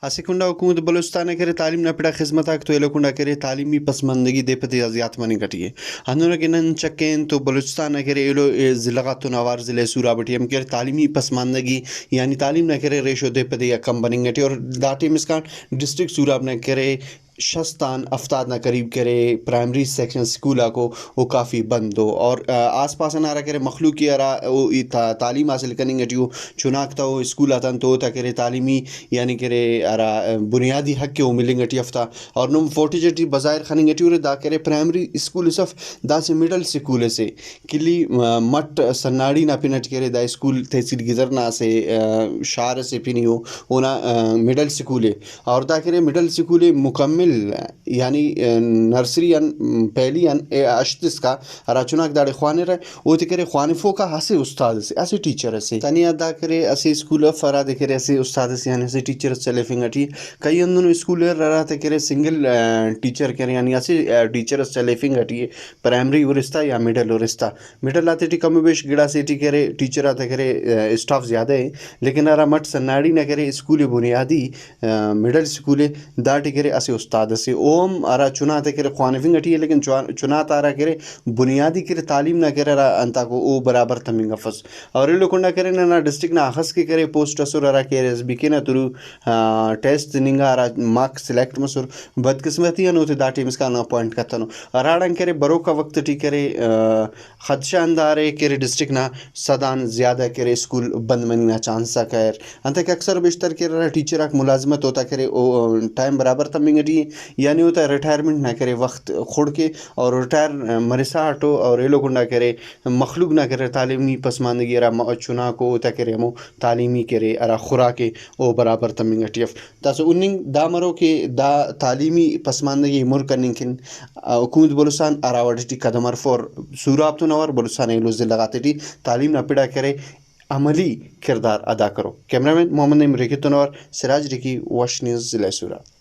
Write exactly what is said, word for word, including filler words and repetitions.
اسہ کنڈا حکومت بلوچستان نا کرے تعلیم نا پڑا خذمت آک تو ایلو کنڈا کرے تعلیمی پسماندگی دے پہ دے آ زیات مننگ ٹی ءِ۔ ہندن کہ نن چکین تو بلوچستان نا کرے ایلو، ءِ، ضلع غاتون اوار ضلع سوراب ٹی ہم کرے تعلیمی پسماندگی، یعنی تعلیم نا کرے ریشو دے پہ دے آ کم بننگ ٹی، اور دا ٹائم اسکان ڈسٹرکٹ سوراب نا کرے شست آن ہفتاد نا قریب کرے پرائمری سیکشن اسکول آکو، او کافی بند او، اور، آ، آس پاس ئنا ہرا کرے مخلوق ءِ ہرا او ای تا-، تعلیم حاصل کننگ ٹی او، چناک تا او اسکول آتان تو اوتا کرے تعلیمی یعنی کرے ہرا بنیادی حق ءِ او ملنگ ٹی افتا۔ اور نم فوٹیج ٹی بظاہر خننگ ٹی ارے دا کرے پرائمری اسکول اس اف، داسہ مڈل اسکول اسے کلی، آ، مٹ سناڑی نا پن ٹی کرے دا اسکول تحصیل گزر نا اسہ، آ، شار اسے پنی او، اونا، آ، مڈل اسکول ءِ۔ اور دا کرے مڈل اسکول ءِ مکمل یعنی، آ، نرسری آن پہلی آن، اے، ہشت اسکا ہرا چناک داڑے خوانرہ، اوتے کرے خوانفوکا اسہ استاد اسے، اسہ ٹیچر اسے۔ تنیا دا کرے اسہ اسکول اف ہرادے کرے اسہ استاد اسے یعنی اسہ ٹیچر اس چلیفنگ ٹی ءِ۔ کئی ہندنو اسکول اریر ہراتے کرے سنگل، آ، ٹیچر کرے، یعنی اسہ، آ، ٹیچر اس چلیفنگ ٹی ءِ، پرائمری ہرستا یا مڈل ہرستا۔ مڈل آتے ٹی کم و بیش گڑاسے ٹی کرے ٹیچر آتے کرے، آ، اسٹاف زیادہ ءِ، لیکن ہرا مٹ سناڑی نا کرے اسکول بنیادی، آ، مڈل اسکول ءِ، داٹی کرے اسہ استاد اسے۔ او ہم ہرا چنا تے کرے خوانفنگ ٹی ءِ، لیکن چوا-، چنا تا ہرا کرے بنیادی کرے تعلیم نا کرے ہرا انتاکو او برابر تمنگ افس۔ اور ایلو کنڈا کرے ننا ڈسٹرکٹ نا اخس کہ کرے پوسٹ اسر ہرا کہ ایس بی کے نا تھرو، آ، ٹیسٹ تننگا ہرا مارکس سلیکٹ مسر، بدقسمتی آن اوتے دا ٹائم اسکان اپوائنٹ کتنو۔ ہراڑان کرے بروکا وخت ٹی کرے، آ، خدشہ ہندا ارے کہ ارے ڈسٹرکٹ نا سد آن زیادہ کہ ارے اسکول بند مننگ نا چانس آک اریر۔ انتئے کہ اکثر و بیشتر کہ ارے ٹیچر آک ملازمت اوتا کہ ارے او ٹائم برابر تمنگ ٹی ءِ، یعنی اوتا ریٹائرمنٹ نا کہ ارے وخت خڑک ءِ اور ریٹائر مرسا اٹو اور ایلو کنڈا کہ ارے مخلوق نا کہ ارے تعلیمی پسماندگی ہرا م-، چناکو اوتا کہ ارے ہمو تعلیمی کہ ارے ہرا خوراک ءِ او برابر تمنگ ٹی اف۔ داسہ ہننگ دا مرو کہ دا تعلیمی پسماندگی ءِ مر کننگ کن، آ، حکومت بلوچستان ہرا وڑ ٹی قدم ہرفور، سوراب تون اوار بلوچستان نا ایلو ضلع غاتے ٹی تعلیم نا پڑا کرے عملی کردار ادا کرو۔ کیمرہ مین محمد نعیم ریکی تون اوار سراج ریکی، وش نیوز، ضلع سوراب۔